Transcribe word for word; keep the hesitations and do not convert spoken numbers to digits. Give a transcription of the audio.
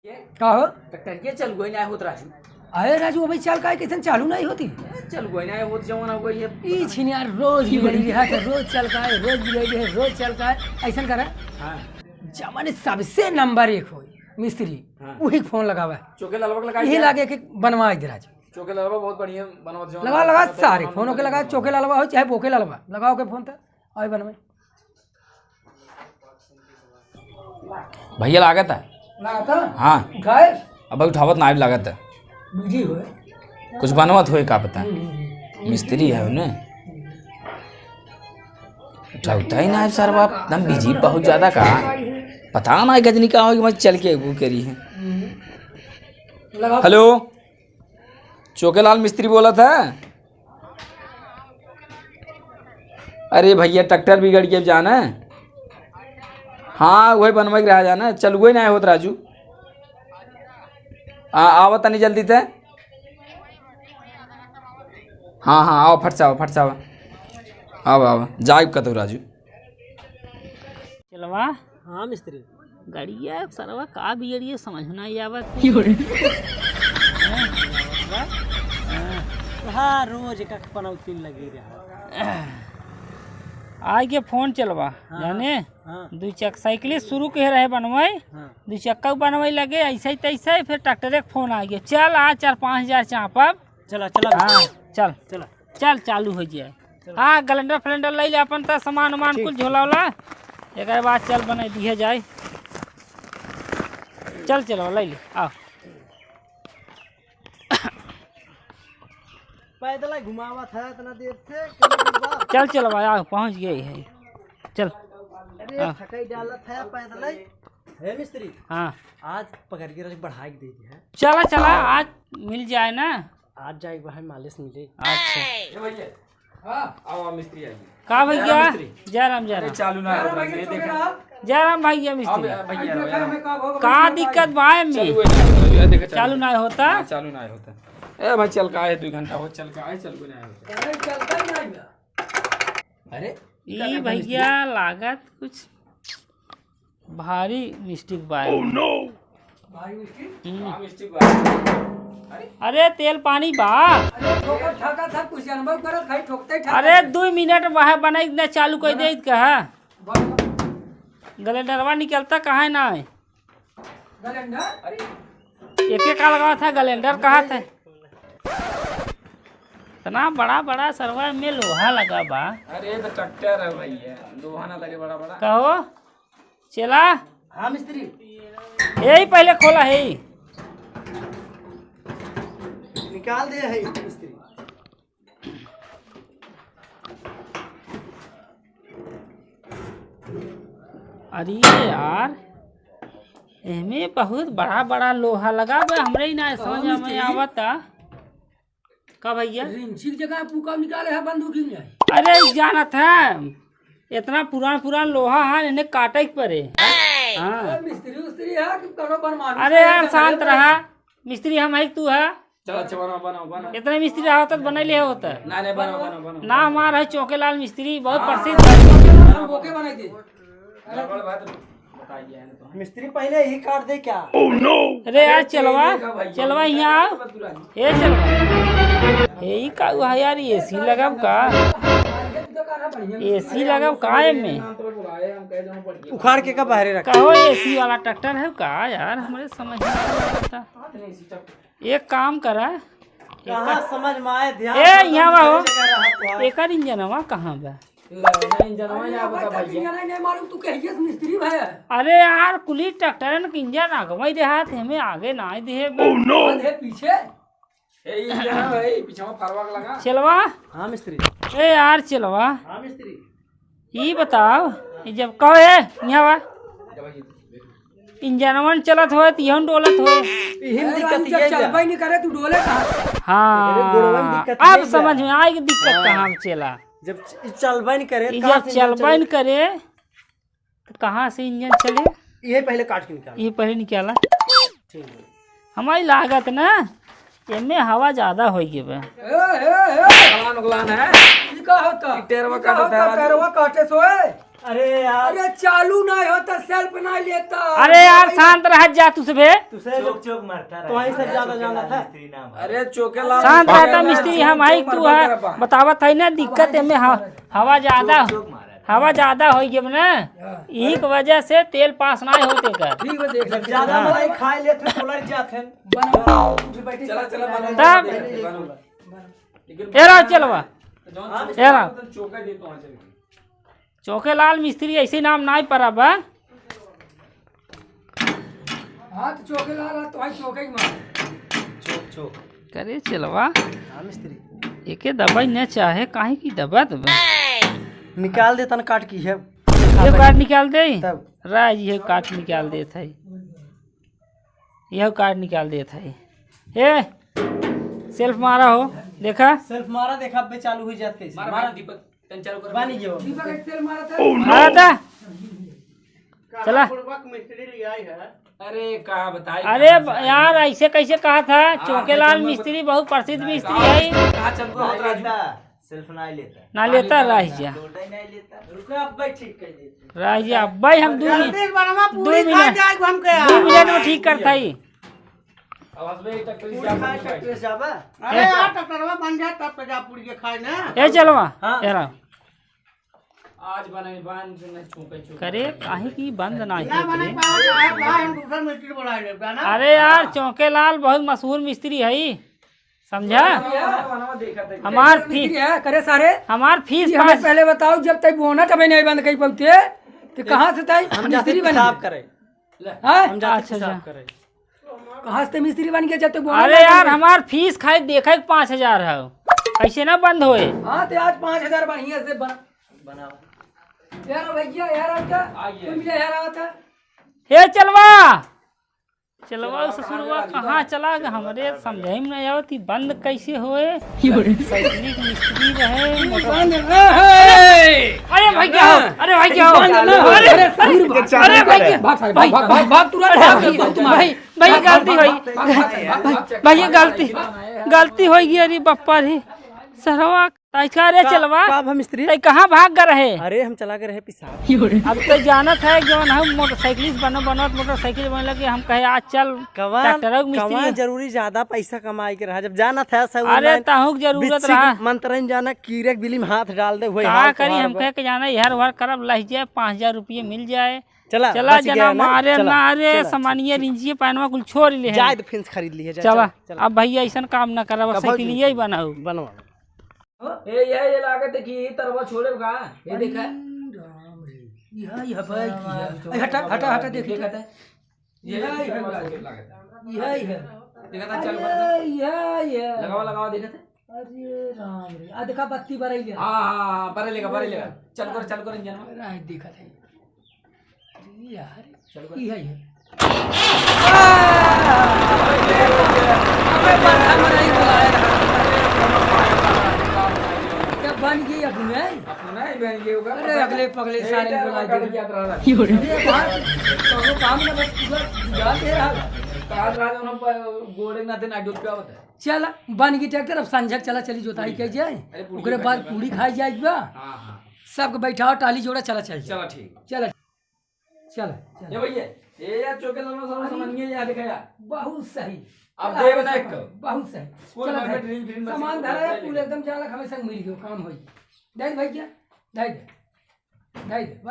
का हो? ट्रैक्टर के चलुवै नाहीं होत राजू। अरे राजू, अबे चलकाए कइसन चालू नाहीं होती? ए, चलुवै नाहीं होत, जवन हो गई है। ई छिनियार रोज बिगड़ी रहा था, रोज चलकाए, रोज बिगड़ी रहा, रोज चलकाए, अइसन करा। हाँ। जमाने सबसे नंबर एक होई मिस्त्री, हाँ। उही के फोन लगावा। चोके लालवा के लगाई यही क्या? लागे कि बनवाई दे राजू। चोके लालवा बहुत बढ़िया बनवत जवन लगा, लगा बनवत सारे, जवन फोन ओके लगा, बनवत। चोके लालवा हो चाहे बोके लालवा, लगाओ के फोन त। आए बनवे। भैया लागत है? लागत है? हाँ। उठाए? अब उठावत नाहीं लागत है। बिजी होए। कुछ बनवत होए का पता। हम्म, हम्म, हम्म। मिस्त्री है उन्हें। उठावता ही नाहीं सार बाप, एकदम बिजी बहुत ज्यादा का। पता नाहीं गजनी का हो कि मैं चल के वो करी है। हम्म। लगा। हेलो, चोकेलाल मिस्त्री बोलत है? अरे भैया, ट्रैक्टर बिगड़ के जाना। हाँ, वही बनवे के रहा जाना, चलुवै नाहीं होत राजू। आ, आवा तनी जल्दी ते। हाँ, हाँ, आवा, फट से आवा, फट से आवा। आवा, आवा, जाए कतौ राजू। चलवा। हाँ मिस्त्री। गड़िया सरवा का बिगड़िया समझ ना आवत। हाँ, रोज एक एक पनौती लगी रहा। आइ के फोन चलवा, हाँ, जाने? हाँ। दू चक साइकिल शुरू के रहे बनवाई, हाँ। दू चक्का बनवाई लगे, अइसे ही तइसे ही फिर ट्रैक्टर के फोन आ गया, चल आ चार पाँच हजार चापब। चला, चला। हाँ, चल। चला। चल, चालू होइ जाए। चलो। हाँ, ग्लेंडर फ्लेंडर लइ ले अपन त सामान उमान ठीक। कुल झोला उला। एकरे बाद चल बनाइ दिहे जाए। चल, चलो, लइ ले, आओ। पैदल ही घुमावत है इतना देर से, कहीं भी बा? चल, चलो भाई, आओ, पहुँच गए हैं। चल। अरे, हाँ। थकाई डालत है पैदल ही। हे मिस्त्री। हाँ। आज पकड़ के रख, बढ़ाइ के दे दिहे। चला, चला, आज मिल जाए ना। आज जाए भाई, मालिश मिले। अच्छा। ए भैया, हाँ। आओ, आओ, मिस्त्री आ गए। का भैया? जय राम मिस्त्री। जय राम, जय अरे, राम। चालू ना हो रहा है, ये देखा। जय राम भैया मिस्त्री। अब भैया, अब भैया। का दिक्कत बा एमे? चालू है ना, ये देखा, चालू चालू ना। ना होता? हाँ, चालू ना होता। ए भाई, चलकाए, दो घंटा हो, चलकाए, चालू ना होता। अरे, चलता ही नहीं ना। अरे, ई भैया लागत कुछ भारी mistake बा। Oh no! भारी mistake? हम्म। का mistake बा? अरे? अरे, तेल पानी बा। अरे, ठोकर ठाका था, कुछ अनुभव करत, खाली ठोकते ठाका अरे, था। दो मिनट वहाँ बनाई न चालू कर दे, कहा? बन। ग्लेंडरवा निकलता कहाँ है ना है? ग्लेंडर? अरे। एक एक का लगा था, ग्लेंडर कहा था? इतना बड़ा बड़ा सरवा में लोहा लगा बा। अरे, ये तो ट्रैक्टर है भैया, लोहा ना लगे बड़ा बड़ा। कहो? चेला। हाँ मिस्त्री। यही पहले खोला है। निकाल दे है मिस्त्री। अरे यार, एमे बहुत बड़ा बड़ा लोहा लगा बा, हमरे ही ना समझ में आवता। का भैया? रिंची की जगह पुका निकाले है बंदूक ही नहीं। अरे जानत है, इतना पुरान पुरान लोहा है, इन्हें काटे के पड़े। हाँ। अरे मिस्त्री उस्त्री है कि करो बनवान अरे यार शांत रहा, मिस्त्री हम है तू है। चल अच्छा बनाओ बनाओ बनाओ। इतने मिस्त्री रहा होता तो बनाई ले होता। नहीं नहीं बनाओ बनाओ बनाओ। ना हमारा है चौकेलाल मिस्त्री, बहुत हाँ। प्रसिद्ध है। हम ओके बनाई दे। गड़बड़ बात। मिस्त्री पहले ही काट दे क्या? अरे यार चेलवा, चेलवा यहाँ आओ। ए चेलवा, ए ई का हुआ यार, एसी लगब का? एसी लगब का एमे? उखाड़ के का बाहरे रखा? कहो एसी वाला ट्रैक्टर है का यार, हमरे समझ में नहीं आता। एक काम करा, कहाँ समझ में आए, ध्यान ए, से यहाँ बा हो। जगह रहा तो। एकर इंजनवा कहाँ बा? ले, नहीं, इंजनवा अरे, यहाँ अबे बता तक भैया। इंजन नहीं मालूम, तू कहिए से मिस्त्री भैया। अरे यार, कुली ट्रैक्टरन के इंजन आगवा ही देहात, हमें आगे ना ही देहे बा। Oh no! आधे पीछे। ए, ये इंजन है भाई, पीछे में फरवा के लगा। चेलवा। हाँ, मिस्त्री। ए यार, चेलवा। हाँ, मिस्त्री। ई बताओ, ई जब कहो ए, यहाँ बा। इंजनवन चलत होए, त इहन डोलत होए। इहिन अरे दिक्कत राजू, ये जब जा। चलबे नहीं करे, तू डोले कहाँ? हाँ, अरे गोड़वा में दिक्कत अब ये जा। समझ में आई कि दिक्कत हाँ। कहाँ में चेला। जब च-, चलबे नहीं करे, ई कहाँ जब से इंजन चलबे चले? नहीं करे, तो कहाँ से इंजन चले? ये पहले काट के निकाल। ये पहले निकाला। ठीक है। हमारी लागत ना, एमे हवा ज्यादा होइ गई बा। ए, ए, ए। उगलान, उगलान है। ई का होता? ई टेरवा ई का काटत होता? है। टेरवा काटे सोए। अरे यार। अरे चालू ना होता, सेल्फ ना लेता। अरे यार, शांत रह जा तू सबे। तू से चोक चोक मारता रहा। तो वहीं से ज्यादा जाना था। मिस्त्री नाम है। अरे चोके लाल शांत रहता मिस्त्री, हम आई, तू है, बतावत है ना, दिक्कत है में ह-, हवा ज्यादा, हवा ज्यादा हो गया ना, यही की वजह से तेल पास ना होते का। ठीक है, देख जब ज्यादा मलाई खाए लेते तो लड़ जाते हैं। चला, चला, बना, तब बना, बना, बना। लेकिन ए रहा चलवा। जौन ए रहा। चोका दे तो वहाँ चल। चोके लाल मिस्त्री ऐसे नाम नाई परा बा। हाँ, तो चोके लाल, हाँ, तो भाई चोके ही मार। चोक, चोक। करे चलवा। हाँ, मिस्त्री। एके दबाई न चाहे, काहे की दबा दबा। निकाल दे तन काट की है। ये काट निकाल दे। तब। राज ये काट निकाल देत है। यह काट निकाल देत है। ए, सेल्फ मारा हो, देखा? सेल्फ मारा, देखा, अबे चालू हो जात कैसे। मारा, मारा। दीपक। तन चालू कर। बानी गयो। दीपक एक तेल मारा था। मारा था। चला। बुड़बक मिस्त्री ले आई है। अरे, का बताई, अरे कहाँ से आई? यार, ऐसे कैसे कहा था? हाँ, चौकेलाल मिस्त्री बहुत प्रसिद्ध मिस्त्री है। कहाँ चल को होत राजू? सेल्फ ना लेता। ना लेता, रह जा। लोटा ही नहीं लेता। रुको, अब भाई ठीक कर देते। रह जा, अब भाई हम दो मिनट, जल्दी बनवा, दो पूरी खा मिनट, जाए, हम के दो मिनट में ठीक करता ही। अब हंसबे, ट्रैक्टर से पूरी जाबे, खाए, ट्रैक्टर से जाबे। अरे ए। यार, ट्रैक्टरवा बन जाए, तब तो जा पूरी के खाए ना। ए चलवा, हाँ। ए रहा। आज बने, बंद नहीं, चुपे, चुपे। करे, काहे की बंद नाही ना होत बने रे? पावे, तो आप भाई, हम दूसरा मिस्त्री बुला लेब, है ना? अरे यार, चौकेलाल बहुत मशहूर मिस्त्री है, समझा? हमार मिस्त्री फी-, है, करे सारे। हमार फीस ये हमें पास पहले बताओ, जब तक बोना तबे नहीं बंद करी पौते, तो ए, कहाँ से तई हम जाते मिस्त्री बने? पेशाब करे। ले, हाँ? हम जाते अच्छा, पेशाब अच्छा। करे। कहाँ से मिस्त्री बन गया जब तक बोला अरे ना यार, बने? हमार फीस खाए देखे के पाँच हजार है, कैसे ना बंद होए? हाँ, तो आज पाँच हजार बढ़िया से बन-, बनावा। यार भैया, यार आता, आ गया। कुल मिला यार आता। हे चलवा, चलवा चलवा ससुरवा कहाँ चला गया? हमरे समझे में नहीं आवत, ई बंद कैसे होए? साइकिल के मिस्त्री रहे, मोटर बंद रहे। अरे भाई क्या हो? अरे भाई क्या हो? बंद ना हो। अरे, अरे, अरे भाई, भाग, भाग, भाग, भाग, भाग, तुरंत भाग, भाग, भाग, भाई, भाई, गलती होई। भाई, ये गलती, गलती होई गई। अरे बप्पा रे, सरवा, तैका रे का, चलवा। का भा मिस्त्री? तै कहाँ भाग गए रहे? अरे, हम चला गए रहे पेशाब। अब तो जानत है, जौन हम मोटरसाइकिल बनो, बनत मोटरसाइकिल बने लगे, हम कहे, "आज चल, कवन, ट्रैक्टर के मिस्त्री कवन है।" जरूरी ज्यादा पैसा कमाए के रहा, जब जानत है, सब अरे, online तहूँ के जरूरत बिच्छी रहा। मंत्रन जाना, कीरे के बिली में हाथ डाल दे, वही का हाल करी, तोहार हम बा। कहे के जाना, इहर उहर करब, लह जाए, पाँच हजार रुपये मिल जाए। चला, चला बच जना गया ना? मारे चला, ना रे, चला, सामानिया चला। रिंचिया पैनवा कुल छोड़ ले हैं। जाए तो फिंस खरीद लिए, जा, चला, चला, चला। अब भैया ऐसन काम ना करब, कब साइकिलिया ही बनऊ। बनवा। ए, ये, ये लागत है कि ये तरवा छोड़े का? ये देखा? अरे राम रे, यह, यह भाई की है। ए, हटा, हटा, हटा, देखी देखा तो। था? ये यह, यह तरवा छोड़े लागत है। यह, यह। देखा था, चालू कर दे। अरे, यह, यह। लगावा, लगावा, देखा था? अरे राम रे, आ देखा बत्ती बरई ले। हाँ, हाँ, हाँ, बरे लेगा, बरे लेगा। चल कर, चल कर इंजन में। राह देखा था। अरे यार, चल कर। ई है ये। अबे बंधा मराई बुलाया रहा। क्या बन गई अपने? अपना ही बन गई होगा, अरे पता अगले नहीं। पगले ये सारे क्या बुला रहा, दे। क्या रहा? अरे बात, तो वो काम ना बस पूरा जाते रहा। काल रात उन्होंने प-, गोड़े ना थे ना डूब क्या होता है। चला, बन गई ट्रैक्टर, अब संझक चला चली जोताई अरे कई जाए, अरे पूरी ओकरे बाद खाई पूरी खाई जाए बा। हाँ, हाँ। सबके बैठाओ, टाली जोड़ा, चला चल जाए। चला ठीक। चला, चला, चला। ये भैया, ये यार चोके लाल सारा सामान ये यार दिखा यार। बहुत सही। अब चला, देव ना एक। बहुत सही। फुल चला मार्केट भाई। ड्रिल, ड्रिल मशीन सामान को धरा है, ले पूरा ले। एकदम चालक हमें संग मिल गयो, काम होई। दे दे भैया, दे दे। दे दे।